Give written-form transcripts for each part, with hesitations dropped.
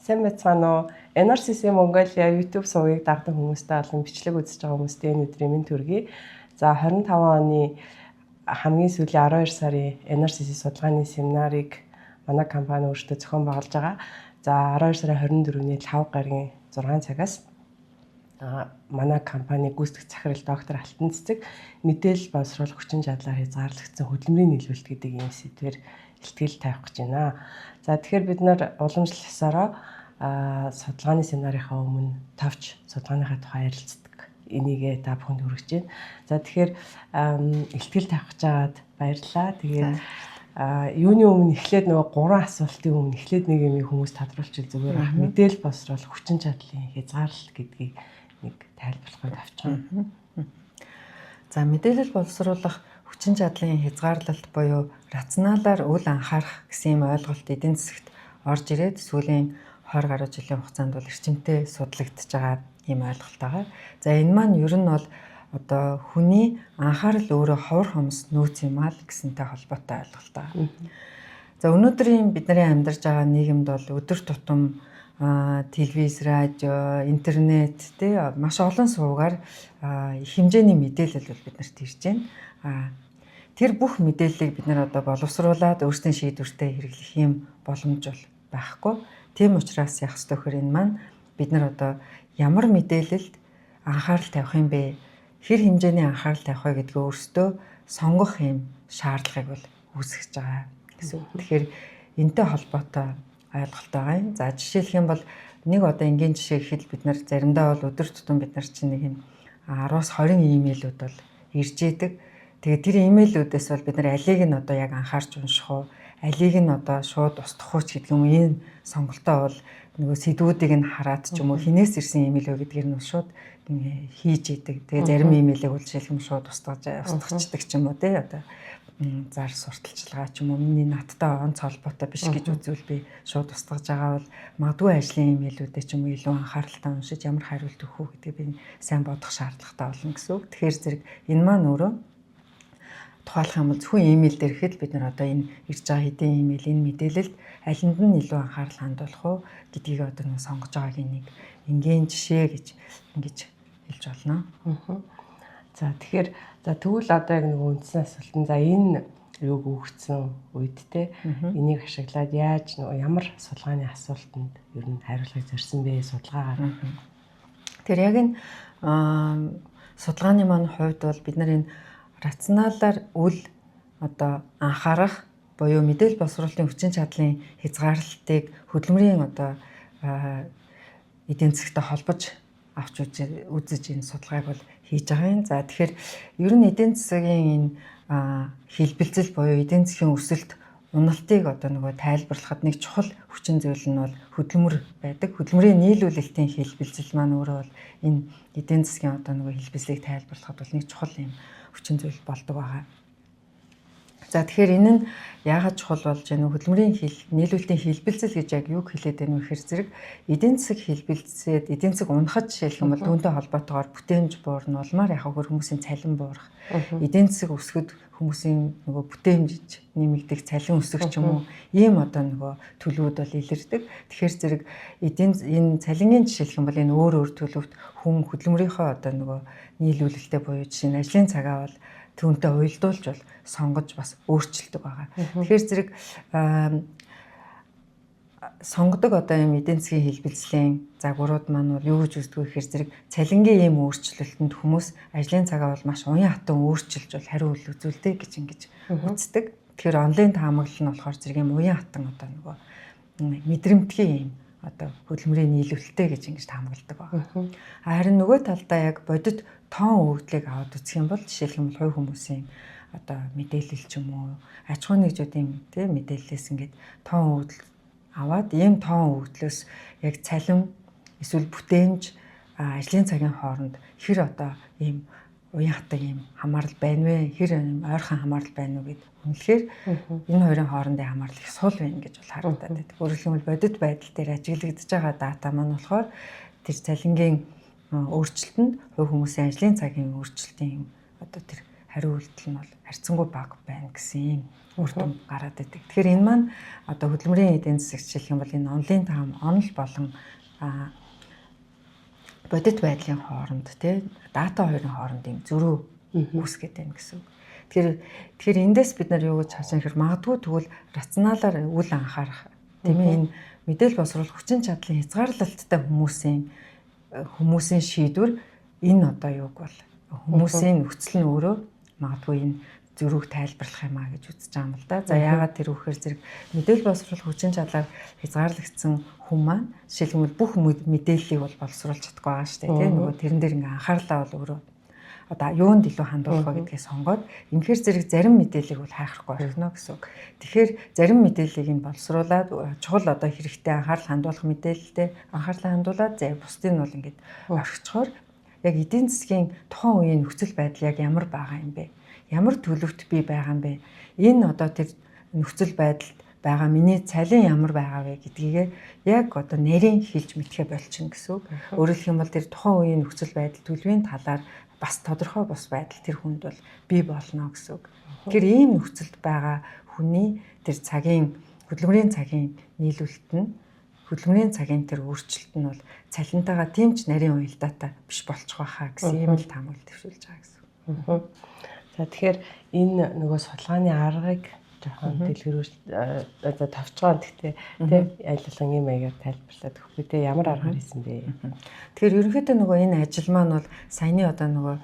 Сайн байцгаана уу? NRCC Mongolia YouTube сувгийг дагдаг хүмүүстэй болон бичлэг үзэж байгаа хүмүүстээ энэ өдрийн мэнд хүргэе. За, 25 оны хамгийн сүүлийн 12 сарын NRCC судалгааны семинарыг манай компани өөрсдөө зохион байгуулж байгаа. За, 12 сарын 24-ний 5 гарагийн 6 цагаас манай компани гүйцэтгэх захирал доктор Алтан Цэцэг мэдээлэл боловсруулах хүчин чадлаар хязгаарлагдсан хөдөлмөрийн нийлүүлэлт гэдэг ийм сэдвээр илтгэл тавих гэж байна. За, тэгэхээр бид нар уламжлал ёсороо судалгааны семинарынхаа өмнө товч судалгааныхаа тухай ярилцдаг. Энийгээ та бүхэнд хүргэж байна. За, тэгэхээр илтгэл тавих гэж байгаад баярлалаа. Тэгээд юуны өмнө эхлээд нөгөө гурван асуултын өмнө эхлээд нэг юм хүмүүс тодруулчих зүгээр байх. Мэдээлэл боловсруулах хүчин чадлын хязгаарлалт гэдгийг нэг тайлбарлахыг авчих. За, мэдээлэл боловсруулах хүчин чадлын хязгаарлалт буюу рационалаар үл анхаарах гэсэн юм ойлголт эдийн засагт орж ирээд сүүлийн 20 гаруй жилийн хугацаанд бол эрчимтэй судлагдчихж байгаа ийм ойлголт байгаа. За, энэ маань ер нь бол одоо хүний анхаарал өөрөө ховор хомс нөөц юм аа л гэсэнтэй холбоотой ойлголт байгаа. За, өнөөдрийн бидний амьдарч байгаа нийгэмд бол өдөр тутам телевиз, радио, интернет, тий, маш олон сувгаар их хэмжээний мэдээлэл бол бид нарт ирж байна. Тэр бүх мэдээллийг бид нар одоо боловсруулад өөрсдийн шийдвэртэй хэрэглэх юм боломж бол байхгүй. Тийм учраас яах ёстой гэхээр энэ маань бид нар одоо ямар мэдээлэлд анхаарал тавих юм бэ? Хэр хэмжээний анхаарал тавих вэ гэдгээ өөрсдөө сонгох юм шаардлагыг бол үүсгэж байгаа гэсэн үг. Тэгэхээр энэтэй холбоотой ойлголт байгаа юм. За, жишээлх юм бол нэг одоо энгийн жишээ гэхэд бид нар заримдаа бол өдөр тутам бид нар чинь нэг юм 10-аас 20 имэйлүүд бол ирж идэг. Тэгээд тэр имэйлүүдээс бол бид нар алийг нь одоо яг анхаарч унших уу, алийг нь одоо шууд устгах уу ч гэдэг юм уу, энэ сонголтоо бол нөгөө сэдвүүдийг нь хараад ч юм уу, хэнээс ирсэн имэйл вэ гэдгээр нь шууд хийж идэг. Тэгээ зарим имэйлийг бол жишээлх юм шууд устгахчдаг ч юм уу, тий, одоо зар сурталчилгаа ч юм уу, миний надтай онц холбоотой биш гэж үзвэл би шууд устгаж байгаа бол магадгүй ажлын имэйлүүдээ ч юм уу илүү анхааралтай уншиж, ямар хариулт өгөх үү гэдгийг би сайн бодох шаардлагатай болно гэсэн үг. Тэгэхээр зэрэг энэ маань өөрөө тухайлах юм бол зөвхөн имэйл дээр ихэд бид нар одоо энэ ирж байгаа хэдийн имэйл, энэ мэдээлэлд алинд нь илүү анхаарал хандуулах уу гэдгийг одоо нэг сонгож байгаагийн нэг энгийн жишээ гэж ингэж хэлж болно. За, тэгэхээр, за, тэгвэл одоо яг нэг үндсэн асуулт нь, за, энэ юуг өгсөн үед те энийг ашиглаад яаж нөгөө ямар судалгааны асуултанд ер нь хариулахыг зорьсон бэ судалгаагаар? Тэр яг энэ судалгааны маань хувьд бол бид нар энэ рационалаар үл одоо анхаарах буюу мэдээлэл боловсруулалтын хүчин чадлын хязгаарлалтыг хөдөлмөрийн одоо эдийн засгтай холбож авч үзэж энэ судалгааг бол хийж байгаа юм. За, тэгэхээр ер нь эдийн засгийн энэ хэлбэлзэл буюу эдийн засгийн өсөлт, уналтыг одоо нөгөө тайлбарлахад нэг чухал хүчин зүйл нь бол хөдөлмөр байдаг. Хөдөлмөрийн нийлүүлэлтийн хэлбэлзэл маань өөрөө бол энэ эдийн засгийн одоо нөгөө хэлбэлзлийг тайлбарлахад бол нэг чухал юм хүчин зүйл болдог байгаа. За, тэгэхээр энэ нь яагаад чухал болж байна вэ? Хөдөлмөрийн нийлүүлэлтийн хэлбэлзэл гэж яг юг хэлээд байна вэ гэхээр зэрэг эдийн засаг хэлбэлзээд эдийн засаг унахад, жишээлх юм бол түүнтэй холбоотойгоор бүтээмж буурна, улмаар яг хөр хүмүүсийн цалин буурах. Эдийн засаг өсөхөд хүмүүсийн нөгөө бүтээмж нэмэгдэх, цалин өсөх ч юм уу, ийм одоо нөгөө төлөвүүд бол илэрдэг. Тэгэхээр зэрэг эдийн энэ цалингийн, жишээлх юм бол энэ өөр өөр төлөвт хүн хөдөлмөрийнхөө одоо нөгөө нийлүүлэлтээ буюу жишээ нь ажлын цагаа бол түүнтэй уялдуулж бол сонгож бас өөрчилдөг байгаа. Тэгэхээр зэрэг сонгодог одоо юм эдийн засгийн хэлбэлзлийн загварууд маань бол юу гэж үздэг вэ гэхээр зэрэг цалингийн ийм өөрчлөлтөнд хүмүүс ажлын цагаа бол маш уян хатан өөрчилж бол хариу үйл үзүүлдэг гэж ингэж үздэг. Тэгэхээр онлайн таамаглал нь болохоор зэрэг юм уян хатан одоо нөгөө мэдрэмтгий юм одоо хөдөлмөрийн нийлүүлэлттэй гэж ингэж таамагладаг байна. Харин нөгөө талдаа яг бодит тоон өгөгдлийг аваад үзэх юм бол, жишээлх юм бол хувь хүмүүсийн одоо мэдээлэл ч юм уу, аж ахуйн нэгжүүдийн, тийм, мэдээллээс ингээд тоон өгөгдөл аваад, ийм тоон өгөгдлөөс яг цалин эсвэл бүтээмж, ажлын цагийн хооронд хэр одоо ийм уян хатан ийм хамаарал байна вэ? Хэр ойрхон хамаарал байна уу гэд үнэлэхээр энэ хоёрын хоорондын хамаарал их сул байна гэж бол харагдаад байдаг. Өөрөөр хэлбэл, бодит байдал дээр ажиглагдаж байгаа дата маань болохоор тэр цалингийн өөрчлөлтөнд хувь хүмүүсийн ажлын цагийн өөрчлөлтийн одоо тэр хариу үйлдэл нь бол харьцангуй бага байна гэсэн ийм үр дүн гараад идэг. Тэгэхээр энэ маань одоо хөдөлмөрийн эдийн засагт жишээлх юм бол энэ онолын таам, онол болон бодит байдлын хооронд тий дата хоёрын хооронд ийм зөрүү үүсгээд байна гэсэн үг. Тэгэхээр эндээс бид нар юу гэж харж байгаа гэхээр магадгүй тэгвэл рационалаар үл анхаарах, тийм ээ, энэ мэдээлэл боловсруулах хүчин чадлын хязгаарлалттай хүмүүсийн шийдвэр энэ одоо юуг бол хүмүүсийн нөхцөл нь өөрөө магадгүй энэ зөрүүг тайлбарлах юм а гэж үзэж байгаа юм л да. За яагаад тэр үхээр зэрэг мэдээлэл боловсруулах хүчин чадлаар хязгаарлагдсан хүн маань жишээлбэл бүх мэдээллийг бол боловсруулж чадахгүй байгаа шүү дээ, тийм, нөгөө тэрэн дээр ингээ анхаарлаа бол өөрөө одоо юунд илүү хандуулах вэ гэдгийг сонгоод үнэхээр зэрэг зарим мэдээллийг бол хайхрахгүй орхино гэсэн үг. Тэгэхээр зарим мэдээллийг нь боловсруулад чухал одоо хэрэгтэй анхаарал хандуулах мэдээлэлтэй анхаарлаа хандуулад зай бусдыг нь бол ингээд орхичхоор яг эдийн засгийн тухайн үеийн нөхцөл байдал яг ямар байгаа юм бэ? Ямар төлөвт би байгаа юм бэ? Энэ одоо тэр нөхцөл байдалд байгаа миний цалин ямар байгаа вэ гэдгийг яг одоо нарийн хэлж мэдхэ болчихно гэсэн үг. Өөрөөр хэлэх юм бол тэр тухайн үеийн нөхцөл байдал төлөвийн талаар бас тодорхой бус байдал тэр хүнд бол бий болно гэсэн үг. Тэгэхээр ийм нөхцөлд байгаа хүний тэр цагийн хөдөлмөрийн цагийн нийлүүлэлт нь, хөдөлмөрийн цагийн тэр өөрчлөлт нь бол цалинтайгаа тийм ч нарийн уялдаатай биш болчих байхаа гэсэн ийм л таамаглал дэвшүүлж байгаа гэсэн. За тэгэхээр энэ нөгөө судалгааны аргыг жоохон дэлгэрүүл, за товчгоон гэхдээ тийм аль болох ийм маягаар тайлбарлаад өгөхгүй те, ямар аргаар хийсэн бэ? Тэгэхээр ерөнхийдөө нөгөө энэ ажил маань бол саяны одоо нөгөө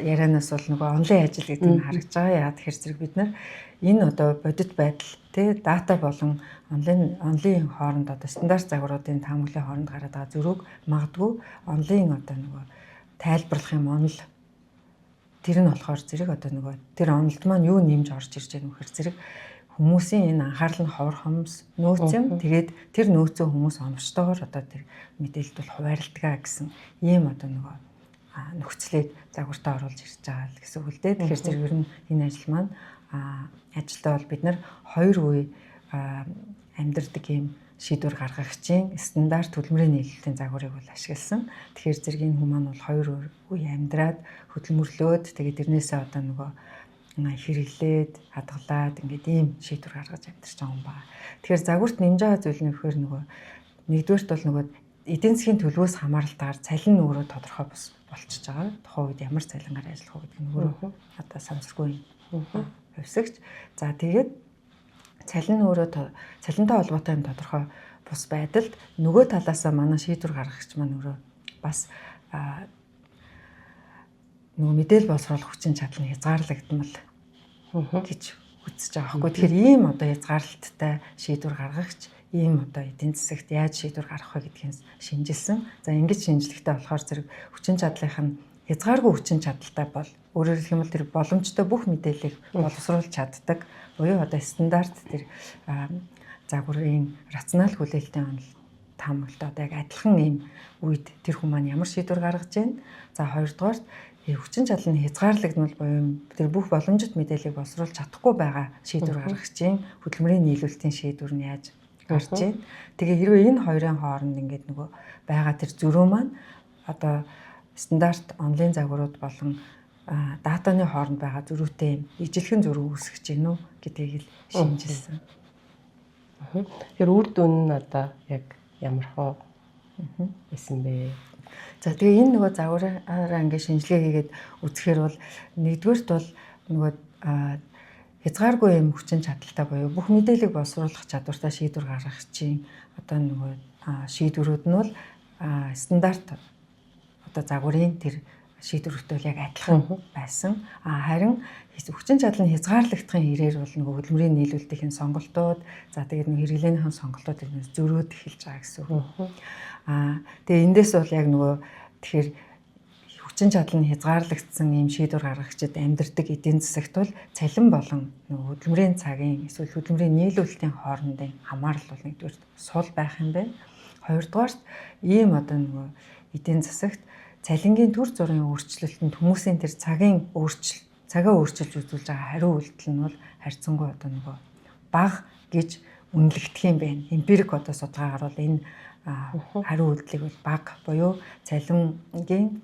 ярианаас бол нөгөө онлайн ажил гэдэг нь харагдаж байгаа. Яа тэгэхээр зэрэг бид нар энэ одоо бодит байдал тий дата болон онлайн хооронд одоо стандарт загваруудын таамаглалын хооронд гараад байгаа зөрүүг магадгүй онлайн одоо нөгөө тайлбарлах юм онол тэр нь болохоор зэрэг одоо нөгөө тэр онолд маань юу нэмж орж ирж байгаа нөхөр зэрэг хүмүүсийн энэ анхаарал нь ховор хомс нөөц юм. Тэгээд тэр нөөцөө хүмүүс оновчтойгоор одоо тэр мэдээлэлд бол хуваарлтгаа гэсэн ийм одоо нөгөө нөхцөлийг загвартаа оруулж ирж байгаа л гэсэн үг л дээ. Тэгэхээр зэрэг ер нь энэ ажил маань ажилдаа бол бид нар хоёр үе амьдардаг ийм шийдвэр гаргагчийн стандарт хөдөлмөрийн нийлүүлэлтийн загварыг бол ашигласан. Тэгэхээр зэрэг энэ хүмүүс маань бол хоёр үе амьдраад хөдөлмөрлөөд тэгээд тэрнээсээ одоо нөгөө хэрэглээд хадгалаад ингээд ийм шийдвэр гаргаж амьдарч байгаа юм байна. Тэгэхээр загварт нэмж байгаа зүйл нь вэхээр нөгөө нэгдүгээрт бол нөгөө эдийн засгийн төлөвөөс хамааралтайгаар цалин нь өөрөө тодорхой бус болчихж байгаа. Тухайн үед ямар цалингаар ажиллах уу гэдэг нь өөрөө одоо самсаргүй юм хувьсагч. За тэгээд цалин өөрөө цалинтай холбоотой юм тодорхой бус байдалд нөгөө талаасаа манай шийдвэр гаргагч маань өөрөө бас нөгөө мэдээлэл боловсруулах хүчин чадал нь хязгаарлагдмал гэж үзэж байгаа байхгүй. Тэгэхээр ийм одоо хязгаарлалттай шийдвэр гаргагч ийм одоо эдийн засагт яаж шийдвэр гаргах вэ гэдгийг шинжилсэн. За ингэж шинжлэхдээ болохоор зэрэг хүчин чадлынх нь хязгааргүй хүчин чадалтай бол өөрөөр хэлэх юм бол тэр боломжтой бүх мэдээллийг боловсруулж чаддаг буюу одоо стандарт тэр загварын рационал хүлээлтийн онол таамаглалтай одоо яг адилхан ийм үед тэр хүн маань ямар шийдвэр гаргаж байна. За хоёрдугаарт хүчин чадал нь хязгаарлагдмал буюу тэр бүх боломжит мэдээллийг боловсруулж чадахгүй байгаа шийдвэр гаргагчийн хөдөлмөрийн нийлүүлэлтийн шийдвэр нь яаж гарч байна. Тэгээ хэрвээ энэ хоёрын хооронд ингээд нөгөө байгаа тэр зөрүү маань одоо стандарт онлайн загварууд болон датаны хооронд байгаа зөрүүтэй юм ижилхэн зөрүү үүсгэж гин үү гэдгийг л шинжилсэн. Тэгэхээр үр дүн нь одоо яг ямар хоо байсан бэ? За тэгээ энэ нөгөө загвараараа ингээд шинжилгээ хийгээд үзэхээр бол нэгдүгээрт бол нөгөө хязгааргүй юм хүчин чадалтай буюу бүх мэдээллийг боловсруулах чадвартай шийдвэр гаргагчийн одоо нөгөө шийдвэрүүд нь бол стандарт одоо загварын тэр шийдвэртэй бол яг адилхан байсан. Харин хүчин чадал нь хязгаарлагдахын хэрээр бол нөгөө хөдөлмөрийн нийлүүлэлтийн сонголтууд, за тэгээд нэг хэрэглээнийхэн сонголтууд тэрнээс зөрөөд эхэлж байгаа гэсэн үг. Тэгээ эндээс бол яг нөгөө тэгэхээр хүчин чадал нь хязгаарлагдсан ийм шийдвэр гаргагчид амьдардаг эдийн засагт бол цалин болон нөгөө хөдөлмөрийн цагийн эсвэл хөдөлмөрийн нийлүүлэлтийн хоорондын хамаарал бол нэгдүгээр сул байх юм байна. Хоёрдугаарт ийм одоо нөгөө эдийн засагт цалингийн төр зургийн өөрчлөлтөнд хүмүүсийн тэр цагийн өөрчлөлт, цагаа өөрчилж үзүүлж байгаа хариу үйлдэл нь бол харьцангуй одоо нөгөө бага гэж үнэлэгдэх юм байна. Эмпирик одоо судалгаагаар бол энэ хариу үйлдлийг бол бага буюу цалингийн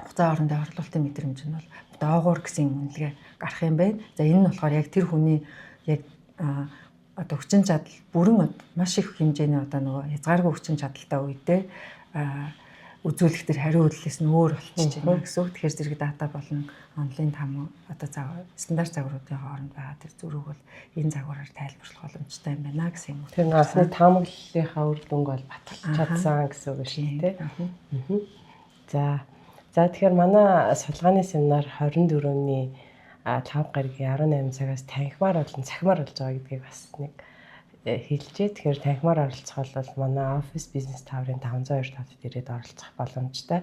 хугацаа хоорондын хорлолтын мэдрэмж нь бол доогуур гэсэн үнэлгээ гарах юм байна. За, энэ нь болохоор яг тэр хүний яг одоо хүчин чадал бүрэн, маш их хэмжээний одоо нөгөө хязгааргүй хүчин чадалтай үедээ үзүүлэх тэр хариу үйлдэлээс нь өөр болчихж байна гэсэн үг. Тэгэхээр зэрэг дата болон онолын таамаг одоо стандарт загваруудын хооронд байгаа тэр зөрүүг бол энэ загвараар тайлбарлах боломжтой юм байна гэсэн юм. Тэр анхны таамаглалынхаа үр дүнг бол баталж чадсан гэсэн үг шүү дээ. За. За, тэгэхээр манай судалгааны семинар 24-ний 5 гаригийн 18 цагаас танхимаар болон цахимаар болж байгаа гэдгийг бас нэг хэлжээ. Тэгэхээр танхимаар оролцох бол манай Office Business Tower-ын 502 тавд ирээд оролцох боломжтой.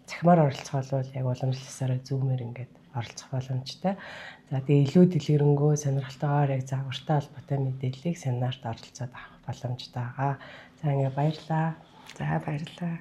Цахимаар оролцох бол яг уламжлалсаараа Zoom-ээр ингээд оролцох боломжтой. За, тэгээ илүү дэлгэрэнгүй, сонирхолтойгоор яг загвартай холбоотой мэдээллийг семинарт оролцоод авах боломжтой байгаа. За, ингээд баярлалаа. За, баярлалаа.